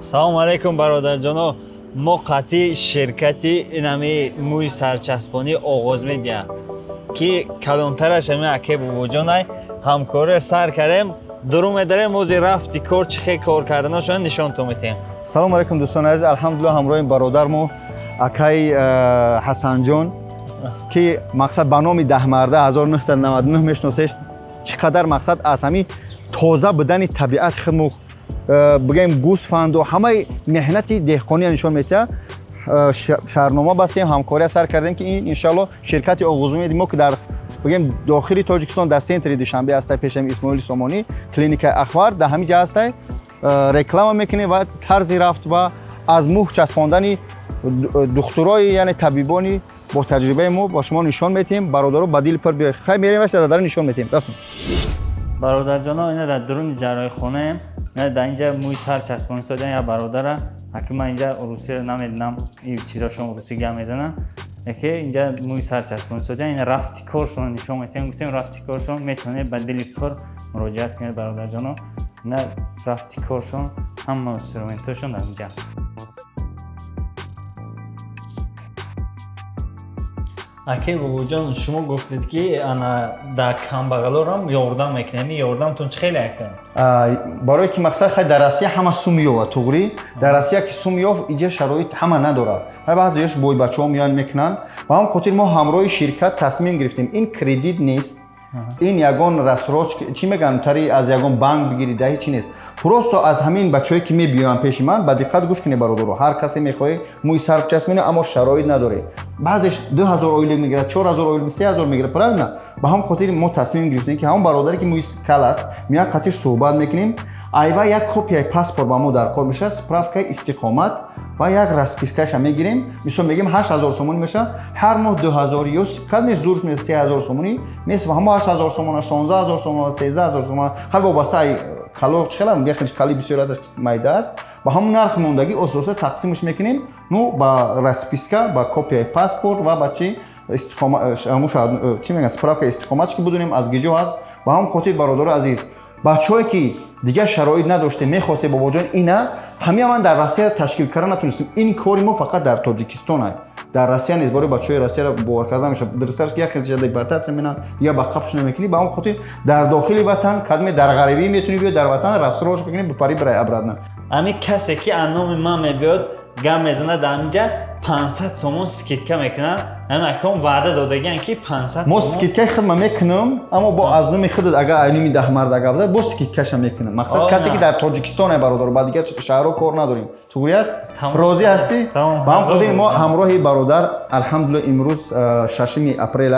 Салому алайкум, бародарҷоно. Мо қатъи ширкати инами мӯи сарчаспонӣ оғоз медиҳам, ки калонтараш ами аке Бобоҷонай, ҳамкория сар кардем. Дуру медарем, ози рафти кор, чӣ хел кор карданашон нишонтон метиҳем. Салому алайкум, дӯстони азиз. Алҳамдулилла, ҳамроҳи бародармо акаи Ҳасанҷон, ки мақсад ба номи Даҳмарда 1999 мешиносеш. Чӣ қадар мақсад аз ҳамин тоза будани табиат хидму бигӯем, гӯсфанду ҳамаи меҳнати деҳқония нишон метиҳад. Шаҳрнома бастем, ҳамкория сар кардем, ки ин, иншалло, ширкати Оғузумеди мо, ки дар, бигӯем, дохили Тоҷикистон, дар центри Душанбе ҳастай, пешами Исмоили Сомонӣ, клиникаи Ахвар дар ҳамин ҷа ҳастай. Реклама мекунем ва тарзи рафт ва аз мӯҳ часпондани духтурои, яъне табибони бо таҷрибаи мо ба шумо нишон метиҳем. Бародаро, ба дили пур биёед. Хай, мерем, дар нишон метиҳем, рафтем. Бародарҷоно, ина дар дуруни ҷарроҳихонаем. Ина дар инҷа мӯи сар часпонӣ содиям як бародара. Аки ман инҷа русиро намедонам, ин чизошон русӣ гап мезанам, яке инҷа мӯи сар часпонӣ содиям. Ина рафти коршон нишон метиҳем. Гуфтем, рафти коршон метавонед ба дили пур муроҷиат кунед, бародарҷоно. Ина рафти коршон, ҳама инструментҳошон дар инҷа. Аке Бобоҷон, шумо гуфтед, ки ана дар камбағалорам ёрдам мекунем. Ин ёрдамтон чӣ хеле акун? Барое ки мақсад, хай, дар Россия ҳама сум ёва, туғрӣ. Дар Россия ки сум ёфт, иҷа шароит ҳама надорад. Ҳай, баъзеёш бойбачаҳо меоянд, мекунанд. Ба ҳамон хотир мо ҳамроҳи ширкат тасмим гирифтем. Ин кредит нест, ин ягон рассрочка, чӣ мегӯянд, тари аз ягон банк бигирӣ, да ҳечи нест. Просто аз ҳамин бачаҳое ки мебиёянд пеши ман, ба диққат гӯш кунед, бародаро. Ҳар касе мехоҳӣ мӯи сар часпонӣ, аммо шароит надорӣ, баъзеш 2000 ойлик мегирад, 4000 ойлик, 3000 мегирад, правильно? Ба ҳамон хотир мо тасмим гирифтем, ки ҳамон бародаре ки мӯи кал аст, меояд, қатиш суҳбат мекунем. Айва як копияи паспорт ба мо дар кор мешавад, справкаи истиқомат ва як распискаша мегирем. Мисол, мегӯем, 8000 сомонӣ мешавад, ҳар моҳ 2000 ё кадмеш зурш меша, 3000 сомонӣ мес. Ҳамо 8000 сомона, 16 000 сомона, 13 000 сомона, хай, вобаста ай кало чӣ хелам, яхелш кали бисёр аст, майда аст, ба ҳамон нарх мондагӣ ососа тақсимш мекунем. Ну, ба расписка, ба копияи паспорт ва ба чи чӣ мегӯянд, справкаи истиқомат, ки бидонем аз гиҷо ҳаст. Ба ҳамон хотир, бародари азиз, бачаҳое ки дигар шароит надоштем, мехостем, бобоҷон, ина ҳамия ман дар Россия ташкил карда натонистем. Ин кори мо фақат дар Тоҷикистон ай, дар Россия нест. Барои бачаҳои Россияро бовар карда мешавад, дурустараш ки як хел депортатсия менан, дигар ба қафш намекунӣ. Ба ҳамон хотир дар дохили ватан кадме дар ғарибӣ метавонӣ биёй, дар ватан рассрочка кунӣ, бипарӣ, бирай обратно. Ами касе ки аз номи ман мебиёд, гап мезанад, дар инҷа 500 сомон скидка мекунад. Ами акон ваъда додагиан, ки 500 Мо скидкаи хидма мекунам, аммо бо аз номи худат, агар ай номи Даҳмарда гап зад, бо скидкаша мекунам. Мақсад, касе ки дар Тоҷикистон е, бародар, ба дигар шаҳрҳо кор надорем. Туғри аст? Розӣ ҳастӣ? Ба ҳам хотир мо ҳамроҳи бародар, алҳамдулилла, имрӯз 6 апрел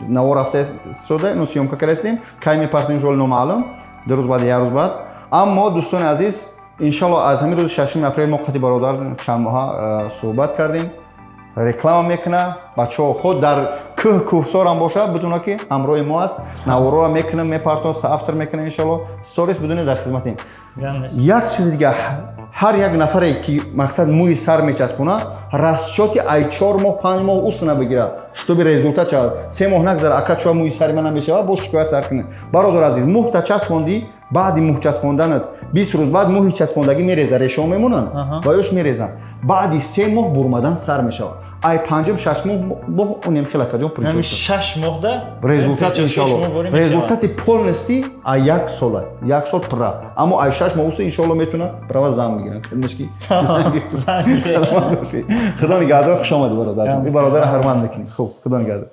наво рафта истода, ну, съёмка кардастем. Кай мепартем, жоли номаълум, 2 рӯз баъд, як рӯз баъд. Аммо, дӯстони азиз, иншалло, аз ҳамин рӯзи 6 апрел мо қати бародар чанд моҳа суҳбат кардем. Реклама мекуна, бачаҳо, худ дар кӯҳ, кӯҳсорам бошад, бидуна ки ҳамроҳи мо аст. Наворора мекунам, мепартон, соавтор мекуна, иншалло, сторис, бидуне, дар хизматем. Як чизи дига: ҳар як нафаре ки, мақсад, мӯи сар мечаспона, расчёти ай 4 моҳ, 5 моҳ усна бигирад, чтобы результат шавад. 3 моҳ нагзара, ака, чоа мӯи сари ман намешавад, бо шикоят сар кунед. Бародар азиз, мӯҳта часпондӣ, баъди мӯҳ часпонданат 20 рӯз баъд мӯҳи часпондагӣ мереза, решаҳо мемонанд ва ёш мерезанд. Баъди 3 моҳ бурмадан сар мешавад. Ай панҷум, шаш моҳ унем хел, акаҷон. 6 моҳда Результат, иншалло, результати полностью ай як сола, як сол пурра, аммо ай 6 моҳ усу, иншалло, метавона права зан бигирам. Саломат бошед, худо нигаҳдор. Хуш омадӣ, бародарҷон. Ин бародарро ҳурмат мекунем. Хуб, худо нигаҳдор.